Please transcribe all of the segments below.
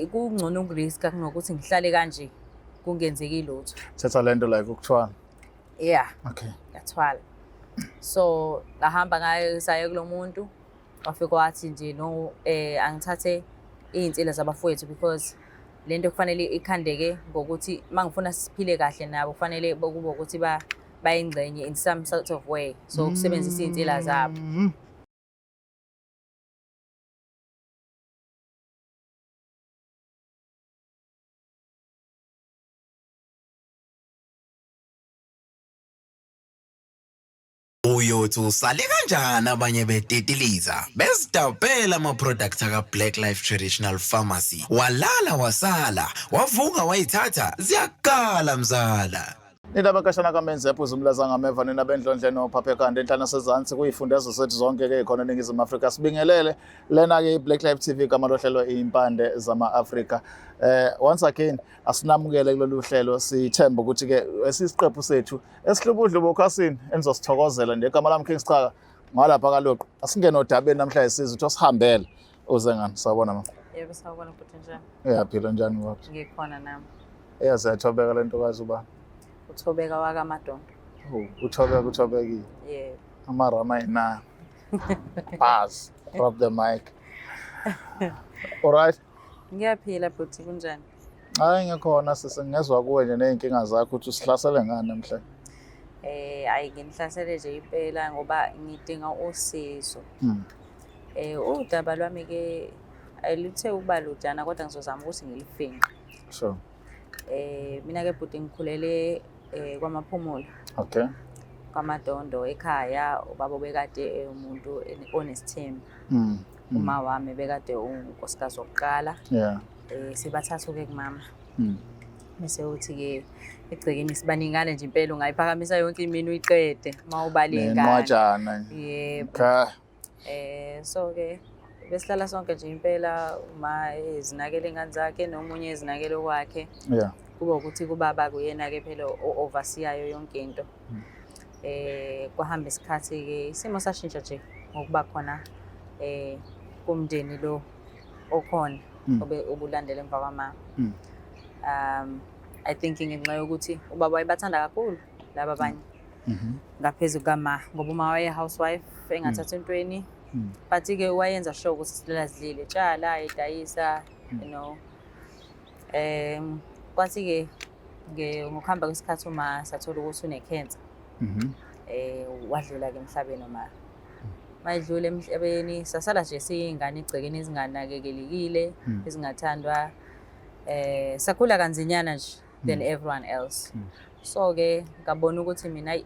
Kungcono ukuriska kunokuthi ngihlale kanje kungenzeki lutho. Thatha lento like ukuthwala. Yeah. Okay. Ngathwala. So ngahamba ngaye saye kulo muntu, wafika wathi nje no, angithathe iy'nsila zabafowethu because lento kufanele ikhandeke ngokuthi uma ngifuna siphile kahle nabo kufanele kube ukuthi bayingxenye in some sort of way, so ukusebenzisa iy'nsila zabo. Uyothi usale kanjani abanye betetiliza bezidabhela ama-product aka-Black Life Traditional Pharmacy, walala wasala wavuka wayithatha ziyakala mzala. Nina benkashana kaMenzi ephuza umlaza ngameva, nina bendlondle nophapha ekhanda enhlana sezansi kuyifundazwe zethu zonke-ke khona eNingizimu Afrika. Sibingelele lena-ke i-Black Life TV, igama lohlelo Iy'mpande zama-Afrika. Once again asinamukele kulolu hlelo, sithemba ukuthi-ke esisiqephu sethu esihlubudlu okhasini enizosithokozela nje. Igama lami King Schaka ngalapha kaloqo. Asingene odabeni namhlanje sizwe ukuthi osihambele uze ngani. Sawubona mama. Yebo, sawubona bhuti, njani? Uyaphila, njani baba? Ngikhona nami. Eyazi yathobeka le ntokazi ubani? Uthobeka wakaMadondo. Oh, uthobeka uthobekile. Yebo. Amarama ayina. Pass. Drop the mic. All right. Ngiyaphila bhuti, kunjani? Hayi ngikhona sisi, ngezwa kuwe nje ney'nkinga zakho ukuthi usihlasele ngani namhlanje. Ayi nginihlasele nje impela ngoba ngidinga usizo. Udaba lwami ke aluthe ukuba lujana kodwa ngizozama ukuthi ngilifinqe. Sure. Mina ke bhuti ngikhulele kwaMaphumulo. Okay. KwaMadondo ekhaya, ubaba obekade umuntu onesithembu. Uma wami bekade unkosikazi wokuqala. Yeah. Sibathathu ke kumama. Bese uthi ke egcekeni sibaningane nje impela, ungayiphakamisa yonke imini uyiqede uma ubala iy'ngane. Nenqwatshana. Yebo. Okay. So ke besihlala sonke nje impela, uma ezinakele ingane zakhe nomunye ezinakele okwakhe. Yeah. Kuba ukuthi kubaba kuyena ke phela o-overseeayo yonke into. Kwahamba isikhathi ke isimo sashintsha nje ngokuba khona kumndeni lo okhona obe obulandela emva kwamama. I think ngenxa yokuthi ubaba wayebathanda kakhulu laba abanye ngaphezu kukama, ngoba uma waye housewife engathatha entweni, but ke wayenza sure ukuthi silala sidlile, tshala edayisa, you know. Kwathi ke ngokuhamba kwesikhathi uma sathola ukuthi une cancer. Wadlula ke emhlabeni uma. Mayidlula emhlabeni sasala nje siyingane egcekeni ezinganakekelekile, ezingathandwa. Sakhula kanzinyana nje than everyone else. So ke ngabona ukuthi mina ayi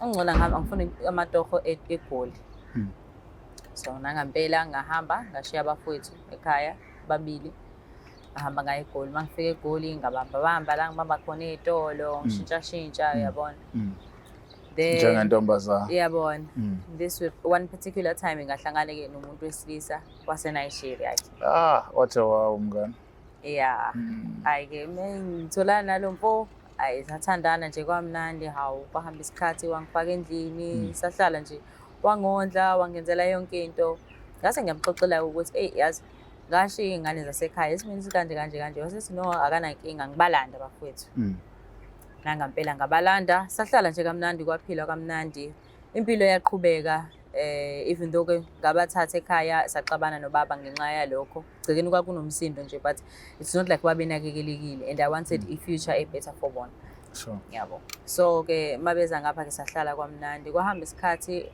ungcola ngihamba ngifuna amatoho eGoli. So nangampela ngahamba ngashiya abafowethu ekhaya babili. Ngahamba ngaya eGoli. Mangifika eGoli ngabamba bamba la ngibamba khona ey'tolo, ngishintsha shintsha, uyabona. Then Njengentombazana. Uyabona. This one particular time ngahlangana ke nomuntu wesilisa wase Nigeria ke. Ah, wathi wow mngani. Yeah. Hayi ke ngitholana nalo mfo, ayi sathandana nje kwamnandi, hawu kwahamba isikhathi wangifaka endlini, sahlala nje wangondla, wangenzela yonke into. Ngase ngiyamxoxela ukuthi hey yazi ngashiya iy'ngane zasekhaya esimeni sikanje kanje kanje, wasethi no akanankinga ngibalanda bafowethu. Nangampela ngabalanda, sahlala nje kamnandi kwaphilwa kamnandi. Impilo yaqhubeka, even though ke ngabathatha ekhaya saxabana nobaba ngenxa yalokho. Gcekeni kwakunomsindo nje, but it's not like babenakekelekile and I wanted i future a better for bona. Sure. Yabo. So ke mabeza ngapha ke sahlala kwamnandi. Kwahamba isikhathi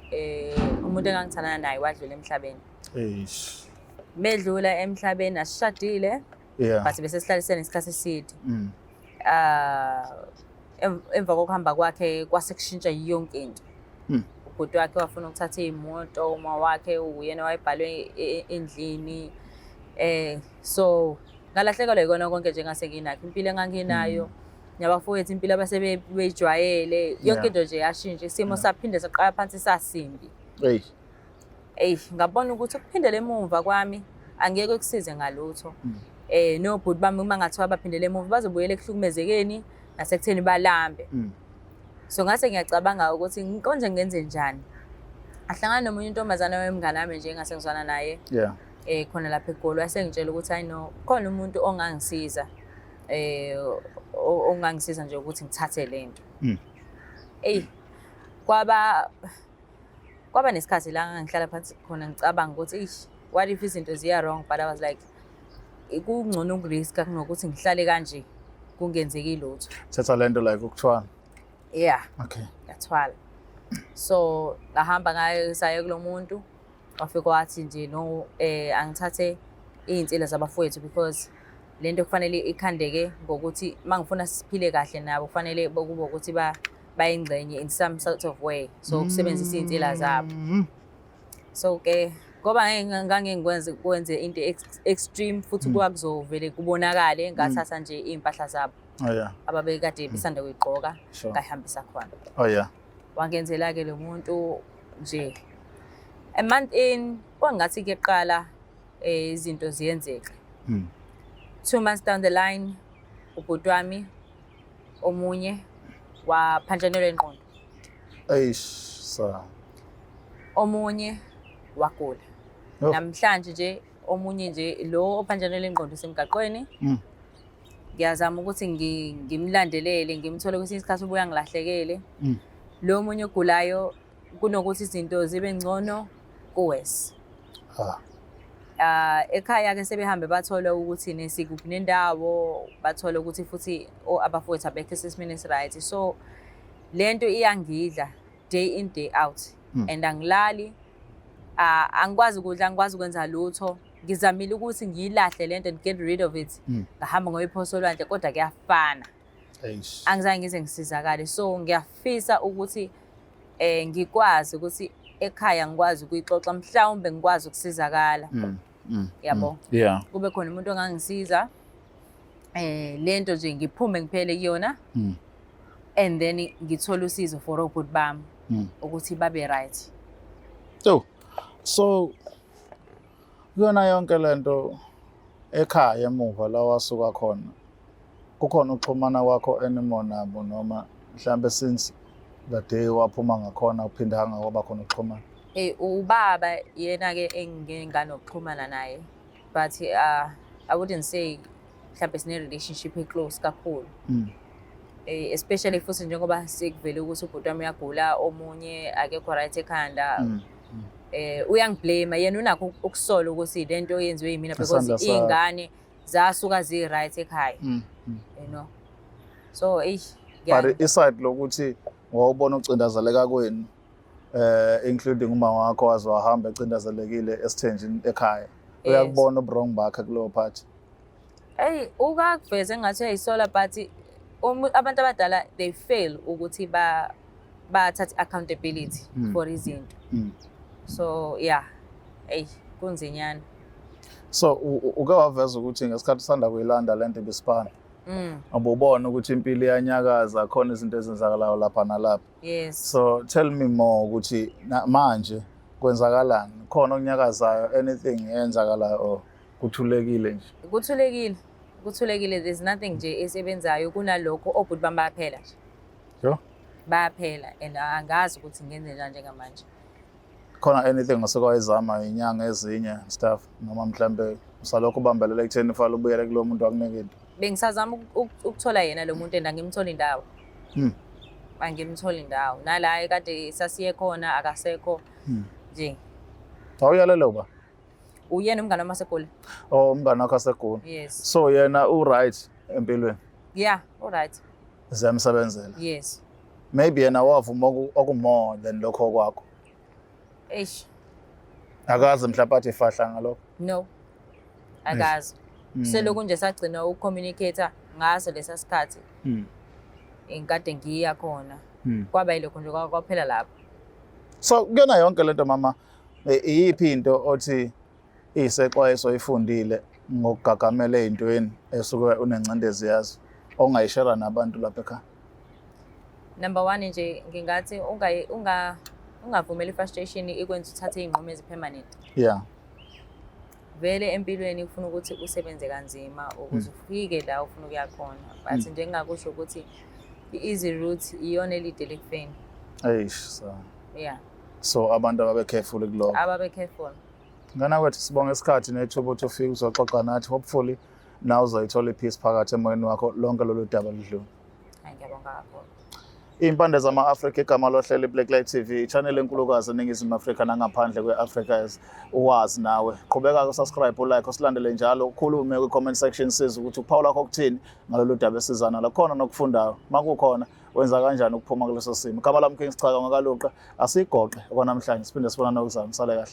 umuntu engangithandana naye wadlula emhlabeni. Eish. Medlula emhlabeni asishadile. Yeah. But bese sihlalisene isikhathi eside. Emva kokuhamba kwakhe kwase kushintsha yonke into. Ubhuti wakhe wafuna ukuthatha iy'moto, uma wakhe uyena wayebhalwe endlini. So ngalahlekelwa yikona konke nje ngase nginakho, impilo enganginayo. Nabafowethu impilo abasebeyijwayele, yonke into nje yashintsha, isimo saphinde saqala phansi sasimbi. Hey. Ey, ngabona ukuthi ukuphindela emuva kwami angeke kusize ngalutho. Nobhuti bami uma ngathiwa baphindele emuva bazobuyela ekuhlukumezekeni nasekutheni balambe. So ngase ngiyacabanga ukuthi ngikonje ngenze njani. Ahlangana nomunye intombazana wemngane wami nje engase ngizwana naye. Yeah. Khona lapha eGoli, wasengitshela ukuthi, I know khona umuntu ongangisiza, ongangisiza nje ukuthi ngithathe lento. Eyi, kwaba nesikhathi la ngangihlala phansi khona ngicabanga ukuthi, eish, what if izinto ziya wrong? But I was like, kungcono ukuriska kunokuthi ngihlale kanje kungenzeki lutho. Thatha lento, like ukuthwala. Yeah. Okay. Ngathwala. So ngahamba ngayo, saya kulo muntu, wafika wathi nje, no, angithathe iy'nsila zabafowethu because lento kufanele ikhandeke ngokuthi uma ngifuna siphile kahle nabo, kufanele kube ukuthi bayingxenye in some sort of way, so ukusebenzisa iy'nsila zabo. So ke ngoba ngangeke ngikwenze kwenze into extreme futhi kwakuzovele kubonakale, ngathatha nje iy'mpahla zabo ababekade besanda kuyigqoka, ngayihambisa khona. Wangenzela-ke lo muntu nje, a month in, kwangathi kuyeqala izinto ziyenzeka. 2 months down the line, ubhuti wami omunye waphanjanelwa ingqondo. Eish, sa. Omunye wagula. Yo. Namhlanje nje omunye nje lo ophanjanelwe ingqondo usemgaqweni. Ngiyazama ukuthi ngimlandelele, ngimthole, kwesinye isikhathi ubuya ngilahlekele. Lo munye ogulayo, kunokuthi izinto zibe ngcono, ku-worse. Ekhaya ke sebehambe bathola ukuthi nesikuphi nendawo, bathola ukuthi futhi abafowethu abekho esesimeni esi-right. So lento iyangidla day in, day out and angilali, angikwazi ukudla, angikwazi ukwenza lutho. Ngizamile ukuthi ngiyilahle lento and get rid of it. Ngahamba ngoyiphosa olwandle, kodwa kuyafana. Eish. Angizange ngize ngisizakale. So ngiyafisa ukuthi ngikwazi ukuthi ekhaya ngikwazi ukuyixoxa, mhlawumbe ngikwazi ukusizakala. Yabo. Kube khona umuntu ongangisiza, lento nje ngiphume ngiphele kuyona and then ngithole usizo for obhuti bami ukuthi babe right. So kuyona yonke lento, ekhaya emuva la wasuka khona, kukhona ukuxhumana kwakho anymore nabo, noma mhlambe since the day waphuma ngakhona uphindanga kwaba khona ukuxhumana? Ubaba yena ke enginganokuxhumana naye, but I wouldn't say mhlawumbe sine relationship e-close kakhulu. Especially futhi njengoba sekuvele ukuthi ubhuti wami uyagula, omunye akekho right ekhanda. Uyangiblame yena, unakho ukusola ukuthi lento yenziwe yimina because Isandla sakho. iy'ngane zasuka zi-right ekhaya. So eish. But i-side lokuthi wawubona ucindazeleka kwenu, including uma wakho waze wahamba ecindazelekile esithenjini ekhaya, uyakubona ubu-wrong bakhe kulowo part? Hey, ukakuveza engathi uyayisola, but abantu abadala, they fail ukuthi ba bathathe accountability for izinto. So yeah, hey, kunzinyana. So uke waveza ukuthi ngesikhathi usanda kuyilanda lento ibisipana, ububona ukuthi impilo iyanyakaza, khona izinto ezenzakalayo lapha nalapha. Yes. So tell me more ukuthi manje kwenzakalani, khona okunyakazayo, anything eyenzakalayo, or kuthulekile nje? Kuthulekile, kuthulekile. There's nothing nje esebenzayo kunalokho, obhuti bami bayaphela nje. Yo. Bayaphela and angazi ukuthi ngenze njani njengamanje. Khona anything oseke wayizama, inyanga ezinye and stuff, noma mhlambe usalokhu ubambelela ekutheni ufale ubuyele kulowo muntu wakunika into? Bengisazama ukuthola yena lo muntu and angimtholi indawo. Angimtholi indawo, nala kade sasiye khona akasekho nje. Awuyalele uba? Uyena umngane wami waseGoli. Oh, umngane wakho asegoli. Yes. So yena u-right empilweni? Yeah, all right. Ziyamsebenzela? Yes. Maybe yena wavuma oku-more than lokho kwakho. Eish. Akaze mhlawumbe athi fahla ngalokho? No, akazi. Selokhu nje sagcina ukucommunicate ngaso lesa sikhathi engikade ngiya khona, kwaba yilokho nje, kwaphela lapho. So kuyona yonke lento, mama, iyiphi into othi iyisexwayiso oyifundile ngokugagamela ey'ntweni esuke unengcindezi yazo, ongayishera nabantu lapha ekhaya? Number one nje ngingathi ungavumeli i-frustration ikwenza uthathe iy'nqumo ezi-permanent. Vele empilweni kufuna ukuthi usebenze kanzima ukuze ufike la ufuna ukuya khona, but nje ngingakusho ukuthi i-easy route iyona elide lekufeni. Eish, so Yeah. So abantu ababe careful kulokho. Ababe careful. Ngana kwethu, sibonga isikhathi nethuba ukuthi ufike uzoxoxa nathi. Hopefully nawe uzoyithola i-peace phakathi emoyeni wakho, lonke lolu daba ludlule. Hayi, ngiyabonga kakhulu. Iy'mpande zama-Afrika, igama lohlelo i-Black Life TV, i-channel enkulukazi eNingizimu Afrika nangaphandle kwe-Afrika as uwazi nawe. Qhubeka usubscribe, ulike, usilandele njalo, ukhulume kwi-comment section, size ukuthi ukuphawula kwakho kuthini ngalolu daba esizana la khona nokufundayo. Makukhona wenza kanjani ukuphuma kuleso simo. Igama lami King Sichaka ngakaluqa, asigoqe okwanamhlanje, siphinde sibonane okuzayo. Sale kahle.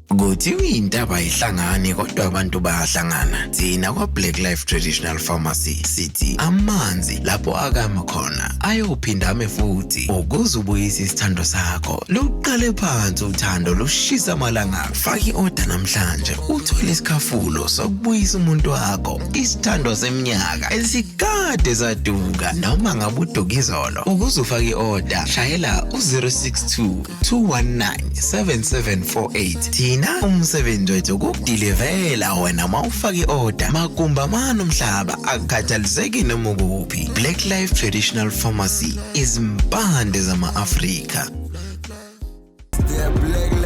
Kuthiwa intaba ayihlangani, kodwa abantu bayahlangana. Thina kwa-Black Life Traditional Pharmacy sithi amanzi lapho akama khona ayophinda ame futhi. Ukuze ubuyise isithando sakho, luqale phansi uthando lushisa amalanga. Faka i-order namhlanje uthole isikhafulo sokubuyisa umuntu wakho, isithando seminyaka esikade saduka noma ngabe uduka izolo. Ukuze ufake i-order, shayela u-062 219 7748. Thina umsebenzi wethu ukukudilivela wena uma ufake i-order magumba mane umhlaba, akukhathaliseki noma ukuphi. Black Life Traditional Pharmacy, izimpande zama-Afrika. That black